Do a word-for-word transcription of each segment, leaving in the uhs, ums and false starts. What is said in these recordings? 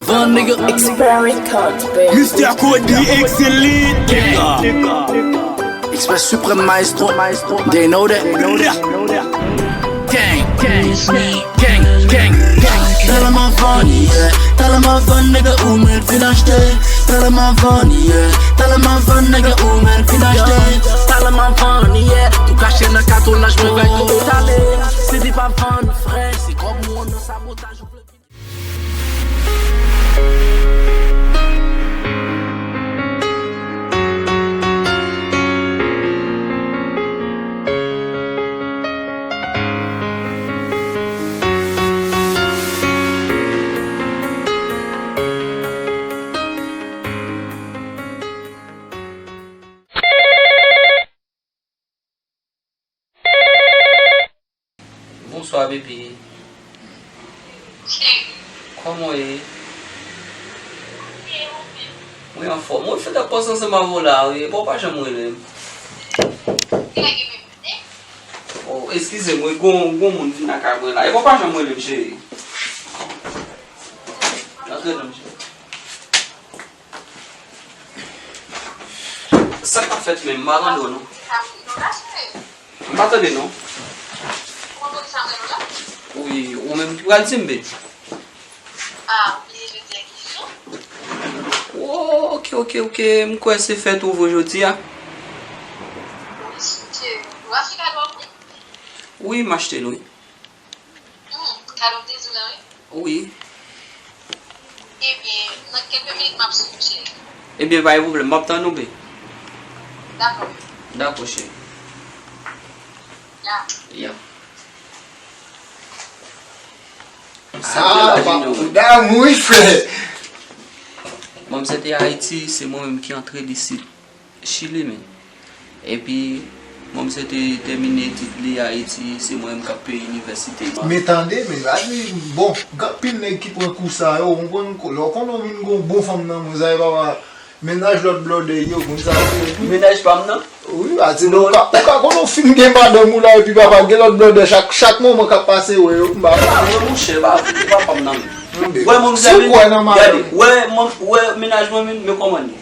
One nigga. Expert Records, baby. Mister Cody, excellent nigga. Express Supreme Maestro, Maestro. They know that. Gang, gang, gang, gang, gang. Tell 'em I'm funny, yeah. Tell 'em I'm fun, nigga, ou mèt vin achte. Tell 'em I'm funny, yeah. Tell 'em I'm fun, nigga, ou mèt vin achte. Tell 'em I'm funny, yeah. Tou kache nan katonnaj, mwen bay tou tale. Se di pa vann, frè, se kòb ou nan sabotaj. Bonswa, baby. Kòman w ye? Mwen anfòm. Mwen fèk ap panse ansanm avè w la, wi. Bon, w pa janm rele m. Oh, eskize m, wi, gon, gon moun vin lakay mwen la. E bon, w pa janm rele m, cheri. Antre non, cheri. Sa k ap fèt menm? M pa tande w non. M pa tande non. Wi, ou menm ki pral di m, baby. Oh, ok, ok, ok. M kwè se fèt ou vre jodi a. Wi, m achte l, wi. Hmm, kado plezi w la, wi. Wi. Ebyen, nan kèk minit m ap sou, cheri. Ebyen, pa gen pwoblèm, m ap tann ou, baby. Dakò. Dakò, cheri. Ya. Ya. Sa k gen la, Junior? Damou, wi, frè. Manzè te Ayiti, se mwen menm ki antre l isit. Chili, men. Epi, manzè te tèmine etid li Ayiti, se mwen menm k ap peye inivèsite. Men tande, men, sa di, bon, gen anpil nèg ki pran kou sa yo, ou konprann, lè w konnen w vin gen yon bon fanm nan men w, sa e papa, mennaj lòt blòdè yo, konn sa yo ye. Mennaj pa m nan? Wi, sa di, non, ou ka, ou ka konnen w fin gen madanm ou la, epi papa, gen lòt blòdè, chak, chak moman k ap pase, wè yo, m pa. Ah, non, monchè, pa, pa, pa m nan men. Wè, manzè, si w kwè nan madanm. Gade, wè, wè, mennaj mwen menm, men kòman l ye.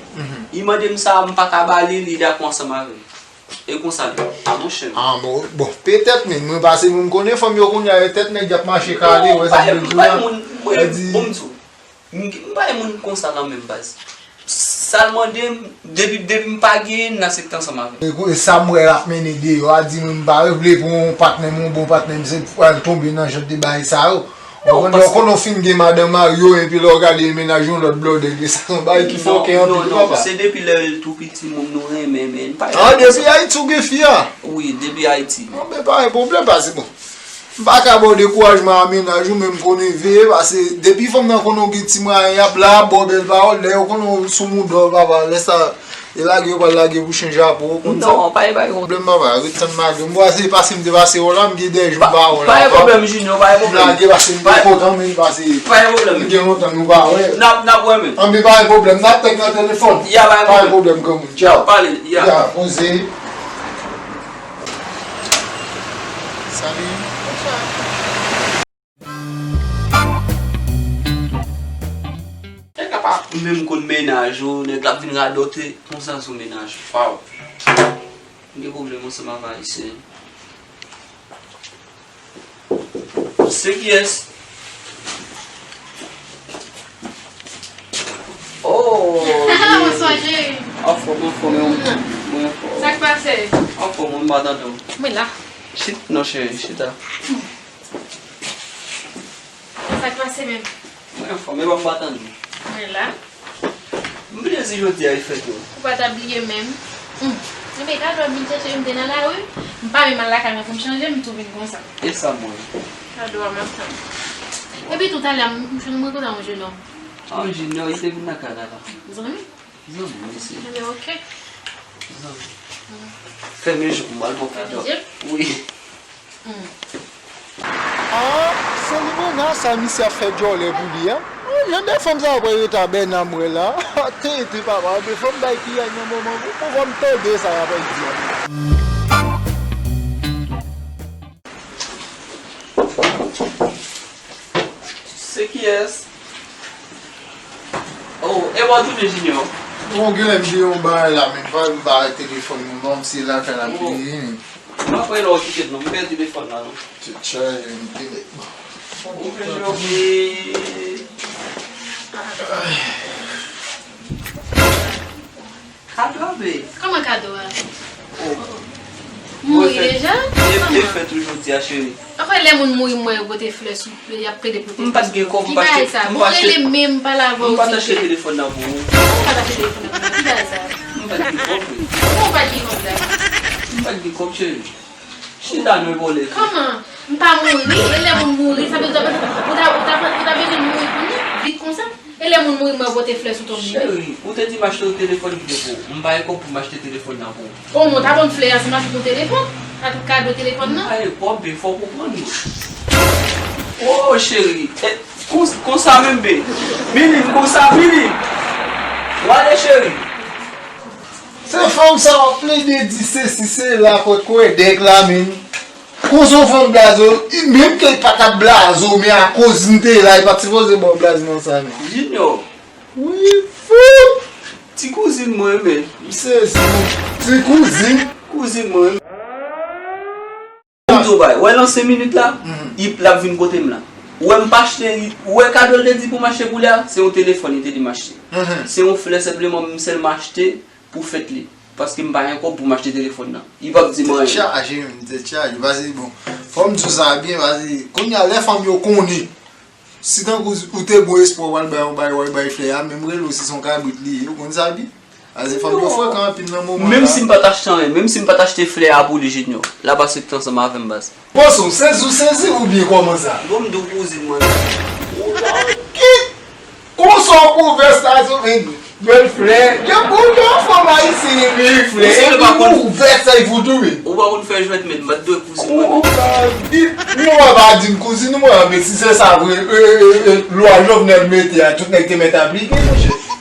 Li mande m sa, m pa ka ba li, li dakò ansanm avè m. E konsa l ye. A monchè. Ah, bon, bon, petèt, men mwen pase, mwen konnen fanm yo kounye a, yo tèt nèg y ap mache kale, wè sa m vle di w la. Bon, m di w, m, m pa yon moun konsa nan menm baz. Sa l mande m, depi, depi m pa genyen, n asepte ansanm avè m. E sa m wè l ap mennen deyò a, di mwen m pa vle pou yon patnè m, yon bon patnè m, se pou al tonbe nan jan de bagay sa yo. Ou konn, lè w fin gen madanm marye w, epi lè w gade mennaj yon lòt blòdè, gen sa, se yon bagay ki fòkè anpil, papa. Non, non, se depi lè l tou piti, moun nou renmen, men pa. Ah, depi Ayiti w gen fi a? Wi, depi Ayiti. Bon, men pa gen pwoblèm, pase bon. M pa ka ba w dekourajman a mennaj ou, men m konnen veye, pase depi fanm nan konnen w gen ti mwayen, y ap la, ba w bèl pawòl, lè yo konnen w sou mouda w, papa, lè sa. E lage yo pral lage pou chen chapo, ou konn sa. Non, pa gen, pa gen pwoblèm, papa. Ret tann madanm. Bon, se pase m te pase wè w la, m gen de jou m pa wè w la. Pa gen pwoblèm, Junior, pa gen pwoblèm. M lage, pase m te kontan, men pase. Pa gen pwoblèm. M gen lontan nou pa wè. N ap, n ap wè, men. Anben, pa gen pwoblèm. N ap tèk nan telefòn. Ya, pa gen pwoblèm. Pa gen pwoblèm, granmoun. Tchaw. Pale, ya. Ya, poze. Salut. Nèg la pa menm konn mennaj ou, nèg la ap vin radote konsa sou mennaj ou. Waw. M gen pwoblèm ansanm avè Ayisyen. Se kiyès? Oh, bonswa, cheri. Anfòm, anfòm, mwen anfòm. Sa k pase? Anfòm, mwen pa tande w. Mwen la. Chita, non, cheri, chita. Sa k pase menm? Mwen anfòm, e pa m pa tande. Mwen la. M bliye si jodi a e fèt ou. Ou pa ta bliye menm. Hmm. Enben, kado a vin chèche m, m te nan lari. M pa menm al lakay mwen pou m chanje, m tou vin konsa. E sa mwen. Kado a m ap tann. Epi tou talè a, m, m jwenn mwen kontan yon jennonm. Ah, yon jennonm, li te vin nan kado a la. Zanmi? Zanmi, mesye. Enben, ok. Zanmi. Hmm. Fèmen je w, m al ba w kado. Fèmen je? Wi. Hmm. Ah, se limonad sa misye ap fè djòlè pou li a? Oh, jan de fanm sa yo pral rete a Bèna m wè la. Tenten papa, men fò m bay piyay nan moman pou, pou fò m tande sa y ap di a. Se kiyès? Oh, e w ap tounen, Junior? Bon, genlè m gen yon bagay la, men m pa vin ba telefòn mwen non, m se lakay la m te ye. M ap rele w kite non, m pèdi telefòn la non. Tchè, m genlè. Ou fè jòbe. Kado a be. Kòman kado a? Oh. Mouri deja? E, e fèt ou jodi a, cheri. Apre lè moun mouri, m wè yo pote flè sou, y ap plede pote flè. M pa t gen kòb, m pa t achte. Ki bagay sa? Bon, rele m menm, m pale avè w. M pa t achte telefòn nan pou ou. Ou pa t achte telefòn nan pou mwen? Ki bagay sa? M pa t gen kòb, wi. Ou pa t gen kòb la? M pa t gen kòb, cheri. Chita nou vole. Kòman? M pa mouri. E lè moun mouri, sa vle di ou ta, ou ta, ou ta bezwen mouri pou li? Vit konsa? E lè moun mouri, mwen pote flè sou tonm li. Cheri, ou te di m achte yon telefòn ki te pou ou. M pa gen kòb pou m achte telefòn nan pou ou. O, mwen ta ban m flè a si m achte yon telefòn. Ak kado telefòn nan. M pa gen kòb, be, fò w konprann mwen. O, cheri, e, kon, konsa menm, be. Milim, konsa, Milim. W ale, cheri. Se fanm sa w ap plede di sesi, sela, kwèkwè, dèk la, men. Konsa yon fanm blaze w, menm ke l pa t ap blaze w, men akoz m te la, li pa t sipoze ba w blaze nan sa, men. Junior. Wi, fout! Ti kouzin mwen, men. M sezi. Ti kouzin? Kouzin mwen. M di w bay, wè nan senk minit la, mhm, li, l ap vin kote m la. Ou wè m pa achte, ou wè kado l te di pou m achte pou li a, se yon telefòn li te di m achte. Mhm. Se yon flè senpleman m sèlman achte pou fèt li. Paske m pa gen kòb pou m achte telefòn nan. Li p ap di m anyen. Tèt chaje, menm, tèt chaje. Paske, bon, fò m di w sa byen, paske, kounye a, lè fanm yo konnen, si tankou ou te gon espwa w al bay yon bagay, w al bay flè a, menm rele w si se yon kabrit li ye, ou konn sa byen. Paske fanm yo frekan anpil nan moman la. Menm si m pa t achte anyen, menm si m pa t achte flè a pou li, Junior, l ap aksepte ansanm avè m, baz. Bon, se w sezi, w sezi oubyen kòman sa? Bon, m di w kouzin mwen. Ou pa kit! Konsa w kouvè sa sou vin bèl flè. Gen pou gen yon fanm ayisyen renmen flè. Epi kouvè sa y fout ou, wi. Ou pa konn fè jwèt, men m pa t dwe kouzin mwen. Ou pa kit! Non, w pa di m kouzin ou, mwen, men si se sa vre, e, e, e, lwa Jovenel mete a, tout nèg te mèt aplike, monchè.